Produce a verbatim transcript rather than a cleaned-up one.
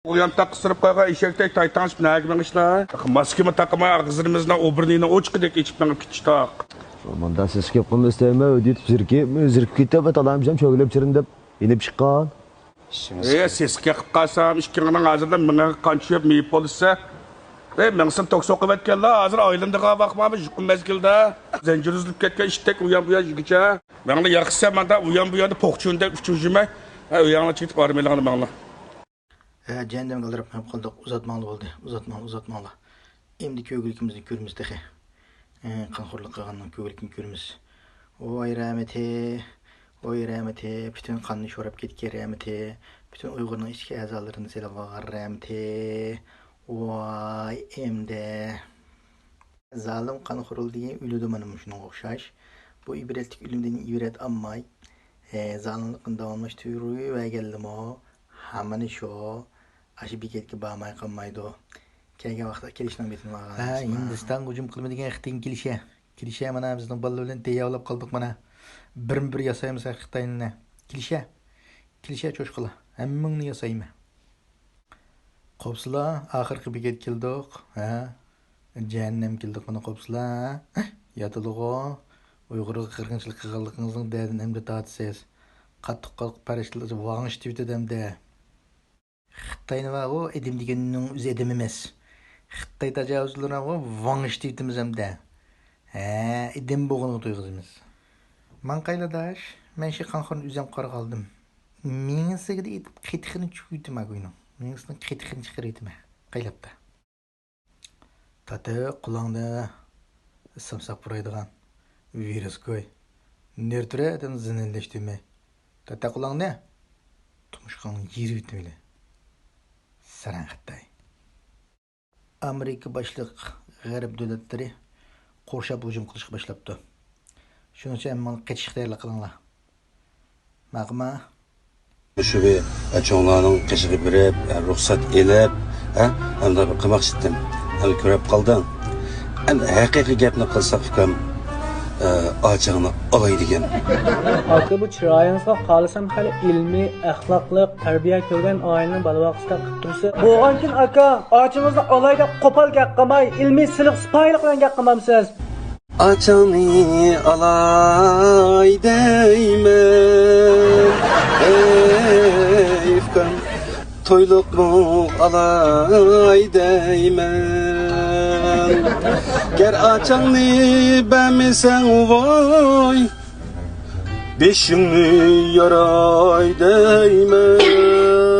ئۇيان تاققا سىرىپ قالغان ئېشەكتەك تايتاڭشىپ نەگە مېڭىشلا؟ ماسكىمۇ تاقىماي، ئاغزىمىزنىڭ ئوبۇرنىنى ئوچۇقىدەك ئېچىپ مېڭىپ كېتىشتاق. مۇنداق سېسىق گەپ قىلمىسا دەيمەن، ھۆددە يېتىپ زېرىكىپ، زېرىكىپ كېتىپ، تالامچام چۆگىلەپ چىرىندىپ يېنىپ چىققان. ئى، سېسىق گەپ قىلىپ قالسام، ئىككىڭنىڭ ھازىرلا مېڭىڭگە قان چۈشۈپ مېيىپ بولىسە. ئى، مېڭىسىنى توك سوقۇۋەتكەنلا، ھازىر ئايلىنىدىغان ۋاقمامۇ يۇقۇم مەزگىلدە. زەنجىر ئۈزۈلۈپ كەتكەن ئىتتەك ئۇيان بۇيان يۈرگۈچە. مەڭلا ياخشىسى ماندا ئۇيان بۇياندا پوخچۇندەك ئۇچۇرجىمەي. ھە، ئۆيۈڭلارغا چېكىتىپ ئارام ئېلىڭلار ماڭلا. ھە، جەھەننەمگە ئالدىراپ مېڭىپ قالدۇق. ئۇزاتماڭلار بولدى. ئۇزاتماڭلار، ئۇزاتماڭلار. ئەمدى كۆگىلىكىمىزنى كۆرىمىز تېخى. ھە، قانخورلۇق قىلغاننىڭ كۆگىلىكىنى كۆرىمىز. ۋاي رەھمىتى، ۋاي رەھمىتى، پۈتۈن قاننى شوراپ كەتكەن رەھمىتى، پۈتۈن ئۇيغۇرنىڭ ئىچكى ئەزالىرىنى سېلىۋالغان رەھمىتى. ۋاي ئەمدى. زالىم قانخورلار دېگەن ئۆلىدۇ مانا مۇشۇنىڭغا ئوخشاش. بۇ ئىبرەتلىك ئۆلۈمدىن ئىبرەت ئالماي، ھە، زالىملىقىنى داۋاملاشتۇرۇۋەرگەنلىمۇ ھامان شۇ، ئاشۇ بېكەتكە بارماي قالمايدۇ. كەلگەن ۋاقىتتا كېلىشنىڭ بېتىنى ئالغان ھە، ئەمەسمۇ؟ ھىندىستانغا ھۇجۇم قىلىمەن دېگەن خىتاينى كېلىشە. كېلىشە مانا بىزنىڭ بالىلار بىلەن دەيياۋلاپ قالدۇق مانا. بىرمۇ بىر ياسايمىز خىتاينى. كېلىشە. كېلىشە چوشقىلار. ھەممىڭنى ياسايمەن. قوپسىلا، ئاخىرقى بېكەت كەلدۇق. ھە؟ جەھەننەم كەلدۇق مانا قوپسىلا. ياتىدىغۇ. ئۇيغۇرغا قىرغىنچىلىق قىلغانلىقىڭىزنىڭ دەردىنى ئەمدى تارتىسىز. قاتتىق قورقۇپ پەرىشتىلەر ۋاڭشىتىۋېتىدۇ ئەمدى. خىتاينى بارغۇ، ئىدىم دېگەننىڭ ئۆزى ئىدىم ئەمەس. خىتاي تاجاۋۇزچىلىرىغۇ ۋاڭشىتىۋېتىمىز ئەمدى. ھە، ئىدىم بولغىنىغا تويغۇزىمىز. ماڭقايلا ئاداش، مەن شۇ قانخورنى ئۆزۈم قارىغالدىم. مېڭىسىگە ئېتىپ قېتىقىنى چۈشۈرۈۋېتىمەن گۇينىڭ. مېڭىسىنىڭ قېتىقىنى چىقىرىۋېتىمەن. قايلاپتا. تارتىۋېت قۇلاڭنى، سامساق پۇرايدىغان ۋىرۇس گۇي. نېرى تۇرە ئادەم زىننەتلەشتۈرمەي. تارتە قۇلاڭنى، تۇمشۇقۇڭنى يېرىۋېتىمەن. ساراڭ خىتاي. ئامېرىكا باشلىق غەرب دۆلەتلىرى قورشاپ ھۇجۇم قىلىشقا باشلاپتۇ. شۇنىڭ ئۈچۈن ھەممىڭلار قېچىشقا تەييارلىق قىلىڭلار. ماقۇلما؟ شۇ بىر چوڭلارنىڭ قېشىغا بېرىپ، رۇخسەت ئېلىپ، ھە، ئەمدى بىر قىماقشىتتىم. ئەمدى كۆرۈپ قالدىڭ. ئەمدى ھەقىقىي گەپنى قىلساق، ئۇكام، ئاچاڭنى ئالاي دېگەن. ئاكا، بۇ چىرايىڭىزغا قارىسام خېلى ئىلمىي، ئەخلاقلىق، تەربىيە كۆرگەن ئائىلىنىڭ بالا باققۇسىدەك قىلىپ تۇرىسىز. بولغانكىن ئاكا، ئاچىڭىزنى ئالاي دەپ قوپال گەپ قىلماي، ئىلمىي، سىلىق، سىپايىلىق بىلەن گەپ قىلمامسىز؟ ئاچاڭنى ئالاي دەيمەن، ئەي ئۇكام، تويلۇقمۇ ئالاي دەيمەن. گەر ئاچاڭنى بەرمىسەڭ، ۋاي، بېشىڭنى ياراي دەيمەن.